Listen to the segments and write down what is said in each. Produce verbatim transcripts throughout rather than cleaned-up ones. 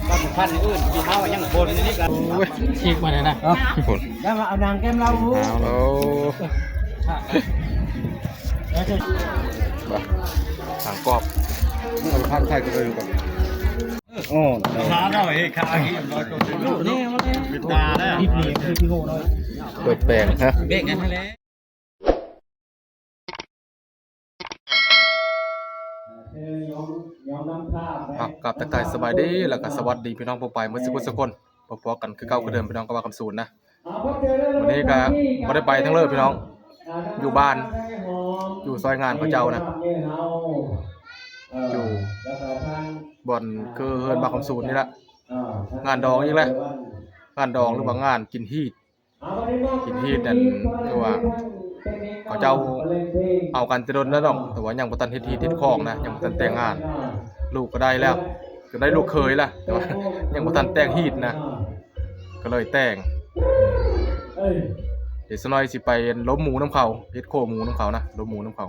บ้านพันธุ์อื่นที่เขายังบนนี่กัน โอ้ย ฉีกมาเลยนะ เอ้า คน แล้วมาเอานางแก้มเรา เอาแล้ว มา ทางกรอบ เอาข้างไทยก็ได้ก่อน โอ้ ขาเราเอง ขาอีกร้อยตัว นี่มาเลย เป็นตาแล้ว เปิดแปลงฮะ เบ่งกันให้เลย อ่ะ กราบทักทายสบายดี แล้วก็สวัสดีพี่น้องผู้ไปเมื่อสักครู่สักคน พบกันคือเก่าคือเดิมพี่น้อง ก็ว่าคำสูนนะ วันนี้ก็บ่ได้ไปทั้งเลยพี่น้อง อยู่บ้าน อยู่ซอยงานพระเจ้านะ อยู่บ่อนคือเฮือนบ่าวคำสูนนี่แหละ งานดองอีกแล้ว งานดองหรือว่างานกินฮีท กินฮีทนั่นคือว่า เขาเจ้าเอากันแต่ดนแล้วดอก แต่ว่ายังบ่ทันเฮ็ดฮีทเฮ็ดของนะ ยังบ่ทันแต่งงาน ลูกก็ได้แล้ว ก็ได้ลูกเขยละ แต่ว่ายังบ่ทันแต่งฮีทนะ ก็เลยแต่ง เดี๋ยวสักหน่อยสิไปล้มหมูนำเขา เฮ็ดโคหมูนำเขานะ ล้มหมูนำเขา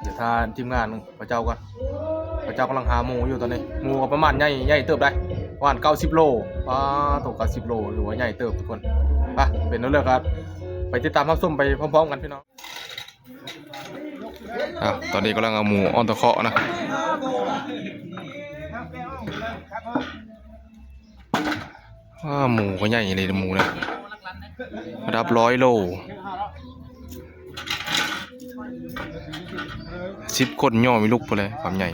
เดี๋ยวถ้าทีมงานพระเจ้าก่อน พระเจ้ากำลังหาหมูอยู่ตอนนี้ หมูก็ประมาณใหญ่ ใหญ่เติบได้ ประมาณเก้าสิบโล ปาโถ เก้าสิบโล ถือว่าใหญ่เติบทุกคน ไป เป็นเรื่องครับ ไปติดตามรับชมไปพร้อมๆกันพี่น้อง อ่ะ ตอนนี้กำลังเอาหมูออนตะเคาะนะ อ้า หมูก็ใหญ่เลยหมูนะ ระดับร้อยโล สิบคนย่อมีลูกไปเลย ความใหญ่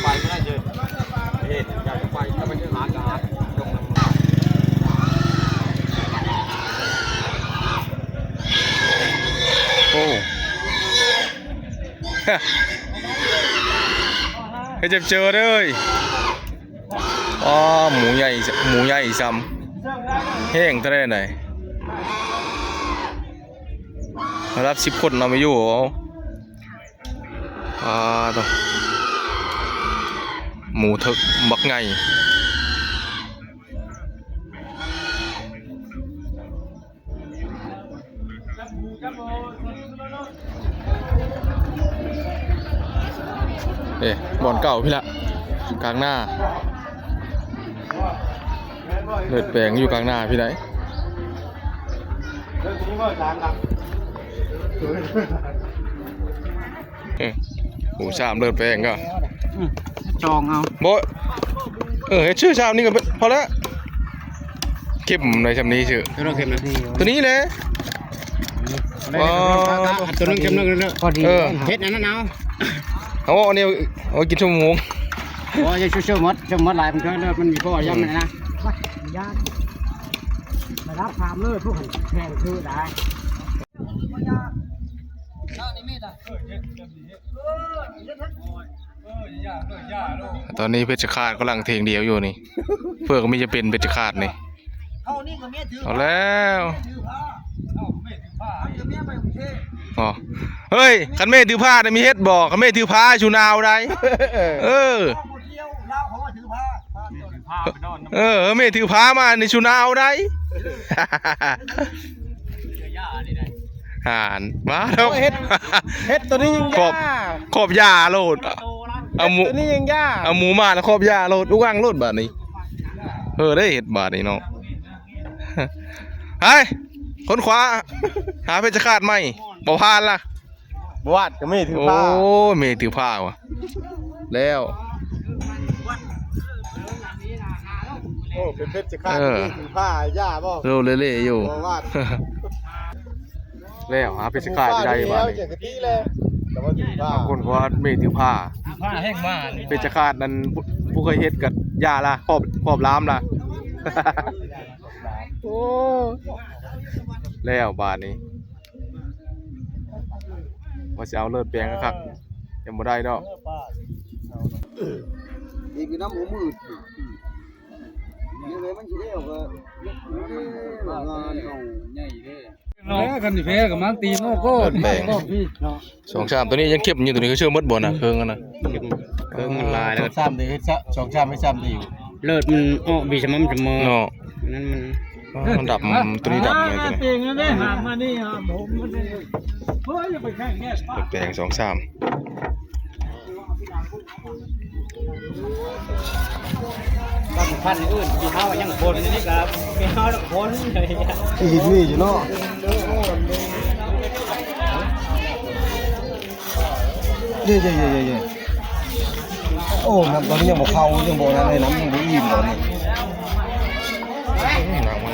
ไปไม่ได้เจอ เห็นอยากจะไป ถ้ามันจะหากะหา โอ้ ให้เจ็บเจอเลย อ๋อ หมูใหญ่ หมูใหญ่ซ้ำ แห้งเท่าไหร่ไหน ระดับสิบคนเนาะ ไม่อยู่ อ่า ตัว หมูเถิกบักไง เอ๊ะ บ่อนเก่าพี่ละ กลางหน้า เลือดแปลงอยู่กลางหน้าพี่ไหน เออ หมูสามเลือดแปลงก็ อืม จองเอา บ่ เออ เฮ็ดชื่อสามนี่ก็เป็น พอแล้ว เข้มในสามนี้ชื่อ ตัวนั้นเข้มนะ ตัวนี้เลย อ๋อ ตัวนั้นเข้มนึงเลย พอดี เออ เฮ็ดอันนั้นเอา เอาอันนี้เอาไว้กินชั่วโมง โอ้ย ช่วยๆหมด ช่วยหมดหลาย มันก็เลิก มันมีพ่อย่ำนะ ย่าน ระดับสามเลย พวกแข่งคือได้ ตอนนี้เพชรฆาตกำลังเทงเดียวอยู่นี่ เพื่อก็มีจะเป็นเพชรฆาตนี่ เอาแล้ว อ๋อ เฮ้ย คันแม่ถือผ้าน่ะมีเฮ็ดบ่ คันแม่ถือผ้าชูนาวได้ เออ เออ แม่ถือผ้ามาในชูนาวได้ ห่าน มาแล้ว เฮ็ด เฮ็ดตัวนี้ยัง ขอบ ยาก ขอบหญ้าโลด เอาหมู ตัวนี้ยังยาก เอาหมูมาแล้วขอบหญ้าโลด อุกอังโลดบาดนี้ เออ ได้เฮ็ดบาดนี้เนาะ เฮ้ย ค้นคว้า หาเพชฌฆาตใหม่ บ่ผ่านล่ะ บ่วาดก็มีถือผ้า โอ้ มีถือผ้าว่ะ แล้ว โอ้ เป็นเพชฌฆาต เออ มีถือผ้า ย่าบ่ โลเล่ๆอยู่ บ่วาด แล้วหาเพชฌฆาตได้บาดนี้ เจอกะทิเลย แต่ว่าถือผ้า บางคนก็ว่ามีถือผ้า ผ้าแห้งมาก เพชฌฆาตนั้นผู้ ผู้เคยเฮ็ดกับย่าล่ะ ครอบ ครอบล้ามล่ะ โอ้ แล้วบาดนี้ ว่าสิเอาเลือดแปลงคักๆ ยังบ่ได้ดอก อีกน้ำหมูมืด นี่เลยมันสิได้ออกก็ งานของ ใหญ่เด้ เนาะ คันสิแพ้ก็มาตีนอกก็ แปลก นอกก็พี่เนาะ สองสามตัวนี้ยังเข้มอยู่ ตัวนี้ก็เชื่อหมดบ่นะ เครื่องอันนะ เครื่องมันลาย ส นะ องสามเดียวเฮ็ดซะ สองสามไม่สามเดียว เลือดมันออกบีสม่ำเสมอ เนาะ นั่นมัน มันดำ ตัวนี้ดำเลยตัวนี้ เตียงนั่นได้หามมานี่ครับผมมันได้ เฮ้ย อย่าไปแข่งแยก แปลงสองสาม บ้านพันธุ์อื่นที่เฮายังคนนี่ก็มีเฮาละคนเลย อีกนี่อยู่เนาะ เย่เย่เย่เย่เย่ โอ้ น้ำตอนนี้ยังบ่เข้า ยังบ่นั่นเลย น้ำยังบ่อิ่มตอนนี้ หนังมัน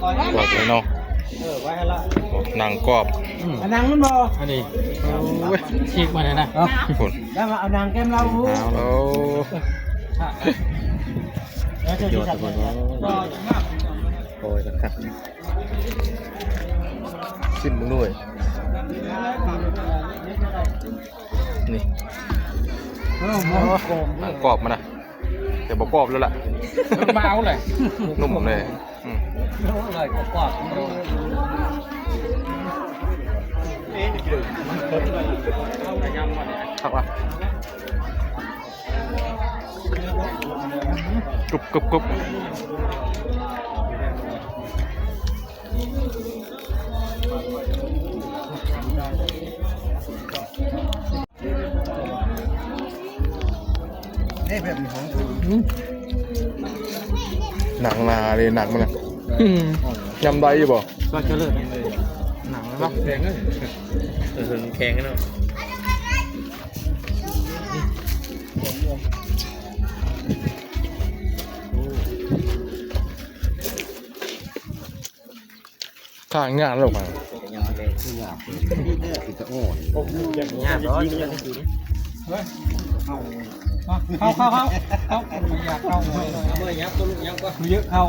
กรอบเลยเนาะ เออ ไว้ให้ละ หนังกรอบ อืม อันหนังมันบ่ อันนี้ โอ้ย ฉีกมาเลยนะ เอ้า คุณ แล้วมาเอาหนังแก้มเรา โอ้ แล้วจะ ยอด จัด ทุกคน โอ้ย นะครับ ชิมมึงด้วย นี่ เออ หมูกรอบ หนังกรอบมันนะ แต่บ่กรอบแล้วล่ะ มาเอาเลย นุ่มเลย อืม อร่อยกว่ากรอบ ครับว่ะ กรุบกรุบกรุบ นี่แบบนี้ของ หนังหนาเลย หนังมันนะ อืม ยำได้อยู่บ่ ซอยเจริญ หนังมันปะ แข็งเลย เออ แข็งเนาะ ข้างงานลงมา ยากร้อน เข้า เข้า เข้า เข้า อยากเข้าเลย เยอะเข้า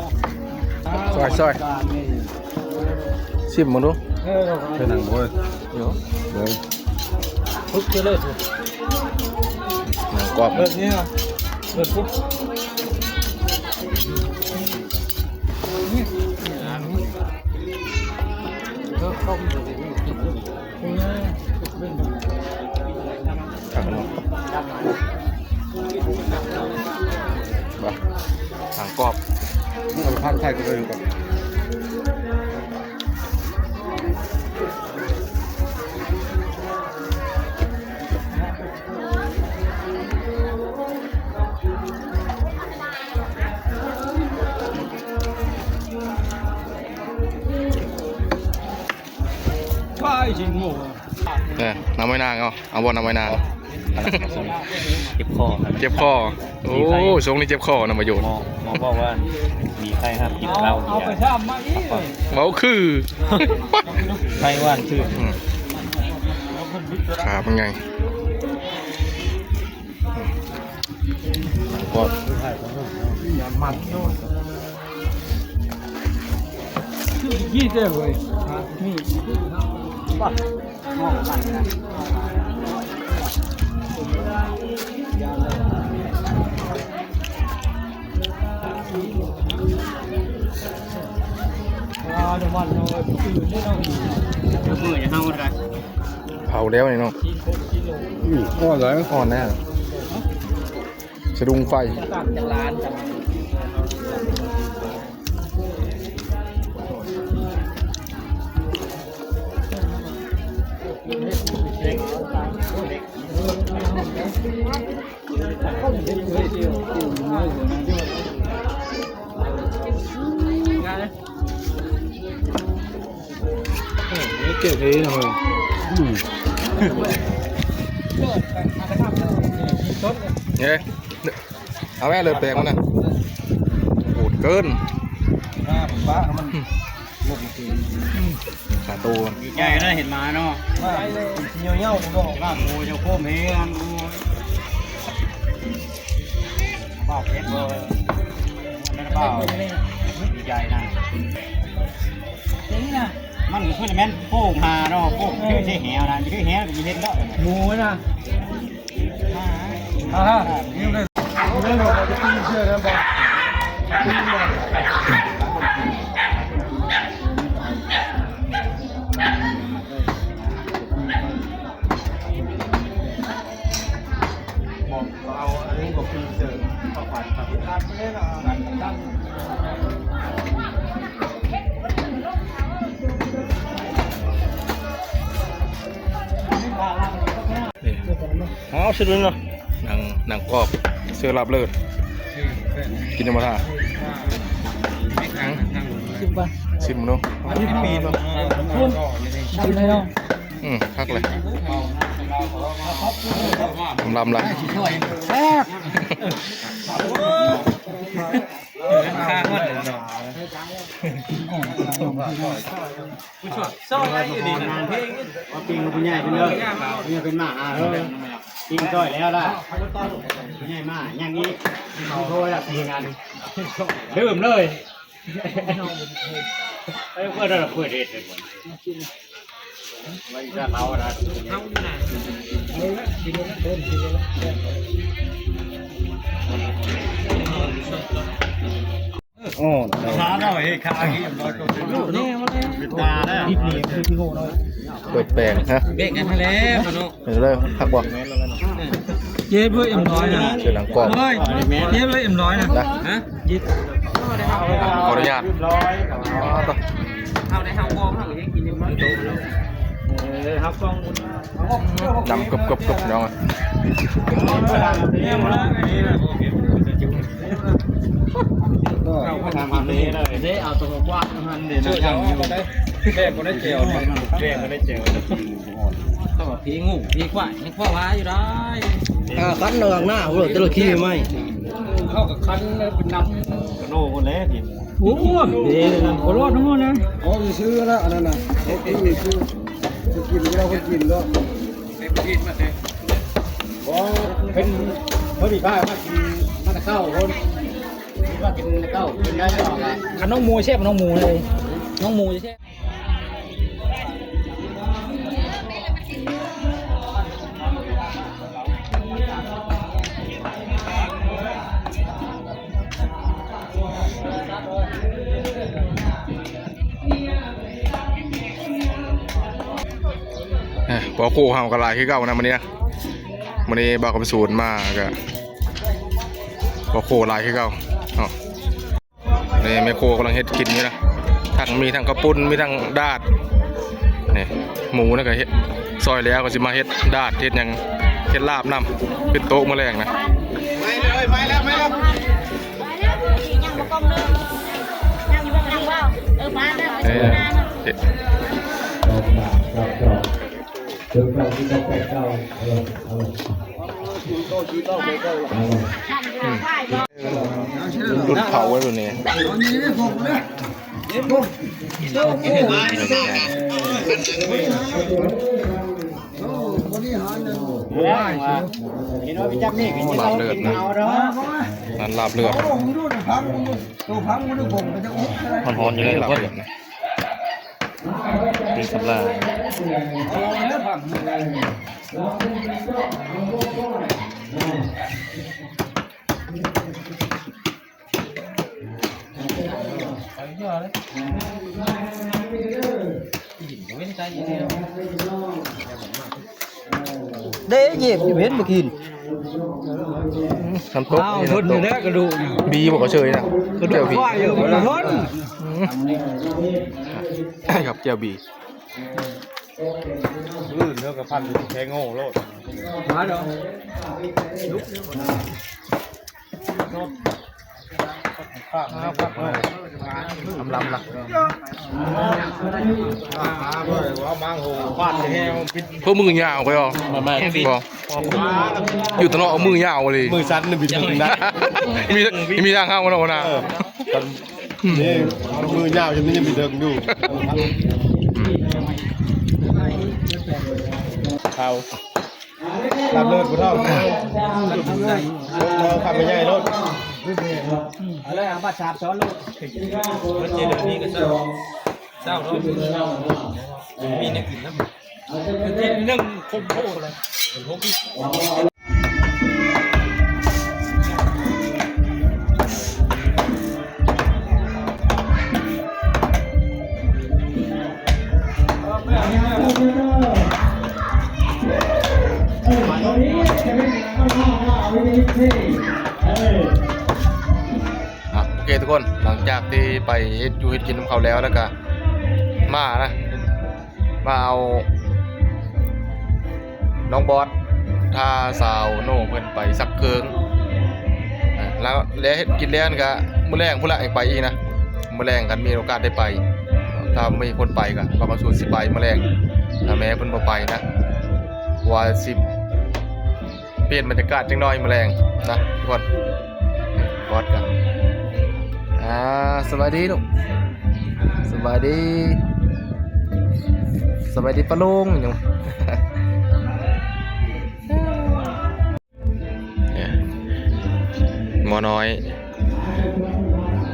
ซอย ซอย ชิมมึงดู เออ เป็นหนังบ่อย เดี๋ยว เดี๋ยว ปุ๊บเจริญ หนังกรอบ เปิดนี่นะ เปิดปุ๊บ ครับผม มา หนังกรอบ เอาไปพักใส่กันเลยก่อน ว้าย จริงหมู เออ น้ำไว้นางเอา เอาบ่น้ำไว้นาง เจ็บคอครับ เจ็บคอ โอ้ ช่วงนี้เจ็บคอนะประโยชน์ หมอ หมอบอกว่ามีไข้ห้ามกินเหล้า เอาไปทำมาอีก เว้าคือ ไข้หวานคือ อืม ขาเป็นไง ก็ มัน ยี่สิบเว้ย ฮะ นี่ ป่ะ อ่า เดี๋ยวมันเอาไปกินด้วยเนาะ เดี๋ยวเบื่อจะเฮาอะไร เผาแล้วนี่เนาะ อืม อ่อนเลย อ่อนแน่ สะดุ้งไฟ เก่งเลยนะเฮ้ย อืม เนี่ย เอาแม่เลยแปลงมันนะ โหดเกิน อ่า ผมว่ามัน อืม ลงจริง ขาโตมัน ใหญ่นะเห็นหมาเนาะ ว่าเหี่ยวๆ เนาะ ว่าหมูจะโค้งเฮง บ้าเผ็ดเลย นั่นบ้า ใหญ่นะ อย่างนี้นะ มันคือแม่นโป่งหาเนาะ โป่งคือใช่แหวนะ คือแหวมันเห็นเนาะ หมูนะ อ่า นี่เลย นี่เลย เชื่อนะบอก นี่เลย เอาสิดูเนาะ หนัง หนังกรอบ เสื้อลาบเลิศ กินธรรมดา ชิมก่อน ชิมเนาะ อันนี้ปีน ชิมเลยเนาะ อืม คักเลย ลำละ แซ่บ ข้างมันเลยเนาะ ซอยอยู่ดีนะ ว่าปิ้งกับผู้ใหญ่เพิ่นเด้อ เนี่ยเป็นหมาหาเฮ้ย ปิ้งซอยแล้วล่ะ ผู้ใหญ่มา อย่างนี้ เขาโทรแล้วตีกัน ลืมเลย เอ้ย เพื่อนเราเพื่อนเฮ็ดเลย ไว้จะเล่านะ โอ้ ขาเราเฮ้ย ขาขี้ร้อยตัว นี่มาเลย ตาแล้ว เปิดแปลงฮะ เบรกกันให้แล้วเนาะ เห็นเลย ผักบ่ เย็บด้วยเอ็มร้อยนะ เสือหนังกรอบ เฮ้ย เย็บด้วยเอ็มร้อยนะ นะ ฮะ เย็บ ขออนุญาต เอาได้ห้าวองห้าเองกินเอ็มร้อย เออ ครับ กล้อง ดำกึบกึบกึบน้องอะ ก็ทำทำนี้เลย เด้เอาตัวกว้างมันเดี๋ยวนะ แบ่งคนได้เจล แบ่งคนได้เจล ต้องแบบพีงูพีกว่ายังพ่อว่าอยู่ได้ อ่า คันเนืองหน้าหัวจระเข้ไหม เข้ากับคันเป็นน้ำกระโดดคนแรกที โอ้โห เดี๋ยวนะขอรอดทั้งหมดนะ อ๋อ ซื้อแล้วอันนั้นน่ะ เขากินซื้อ เขากินแล้ว เขากินแล้ว เป็นพอดีผ้ามากินมาแต่ข้าวคนมากินข้าวกินได้หรอกอะ คันน้องหมูแซ่บน้องหมูเลย น้องหมูแซ่บ เอ้ย ปอโคเฮาก็หลายคือเก่านะมื้อนี้นะ มื้อนี้บ่าวคำสูนมาก็ ปอโคหลายคือเก่าเนาะ นี่แม่ครัวกำลังเฮ็ดกินอยู่นะ ทั้งมีทั้งข้าวปุ้น มีทั้งดาด นี่ หมูนั่นก็เฮ็ด ซอยแล้วก็สิมาเฮ็ดดาด เฮ็ดหยัง เฮ็ดลาบนำ ขึ้นโต๊ะมื้อแลงนะ มาแล้ว มาแล้ว มาแล้ว ยังบ่กล้องเด้อ ยังอยู่บ่กล้องเว้า เออ มาแล้ว เอ้ย เฮ็ด เก้าเก้าเก้าเก้า เก้าเก้าที่เก้าแปดเก้า เออ เออ จุดเผาไว้แบบนี้ เห็นว่าพี่จักนี่ก็ โอ้ ลาบเลือดนะ เอาเด้อ นั่นลาบเลือด ตัวพังมันดูบ่งไปจะอุ๊บ มันฮ้อนอยู่เลย ลาบเลือดนะ เป็นสำลา เด้เย็บอยู่เห็นบ่กิน น้ำตก อ้าว นี่ ทนอยู่ น้ำตก แล้วกระดูก บีบอกก็เชยนะ กระดูก เจ้าบี ควายอยู่มันทน อืม ครับ เจ้าบี ลื่นเท่ากับพันแค่โง่โลด มาเด้อ ลำลำละ ว่ามังโห ฟาดแห้ง พวกมือยาวไปอ่ะ มาแม่ บอก อยู่ตลอดเอามือยาวเลย มือสั้นนี่บิดถึงได้ มี มีทางเข้ามาแล้วนะ เออ อืม นี่ มือยาวจนนี่ยังบิดถึงอยู่ เอา ลาบเลือดผู้เฒ่า เออ ขับไปใหญ่รถ เอาเลย เอาบัตรสามซ้อนลูก มันเจอเดี๋ยวนี้ก็เศร้า เศร้าเนาะ มีแนวกินนะ กินเรื่องคมโพดเลย อ่ะ โอเคทุกคน หลังจากที่ไปเฮ็ดอยู่เฮ็ดกินนำเขาแล้ว แล้วก็มานะ มาเอา น้องบอส ถ้าสาวโน่เพิ่นไปสักเครื่อง อ่ะ แล้ว แล้วเฮ็ดกินแล้วก็มื้อแลงพุ้นละอยากไปอีกนะ มื้อแลงคันมีโอกาสได้ไป ถ้ามีคนไปก็ บ่าวคำสูนสิไปมื้อแลง ถ้าแม่เพิ่นบ่ไปนะ ว่าสิเปลี่ยนบรรยากาศจักหน่อยมื้อแลงนะทุกคน บอสกัน อ่า สบายดีลูก สบายดี สบายดีป้าลุง หยัง เนี่ย หมอน้อย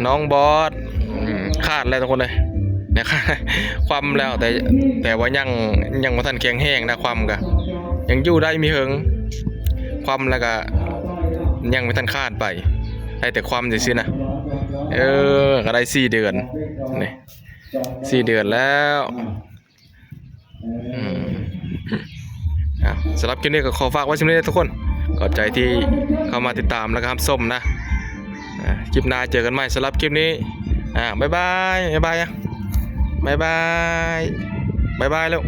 น้องบอส อืม ขาดแล้วทุกคนเลย เนี่ย คว่ำแล้ว แต่ แต่ว่ายัง ยังบ่ทันแข็งแรงนะ คว่ำกะ ยังอยู่ได้มีเหิง คว่ำแล้วกะ ยังบ่ทันขาดไป ได้แต่คว่ำซื่อๆนะ เออ ก็ได้สี่เดือน นี่ สี่เดือนแล้ว อืม อ่ะ สำหรับคลิปนี้ก็ขอฝากไว้เท่านี้นะทุกคน ขอบใจที่เข้ามาติดตามแล้วก็รับชมนะ อ่ะ คลิปหน้าเจอกันใหม่ สำหรับคลิปนี้ อ่ะ บ๊ายบาย บ๊ายบาย อ่ะ บ๊ายบาย บ๊ายบายแล้ว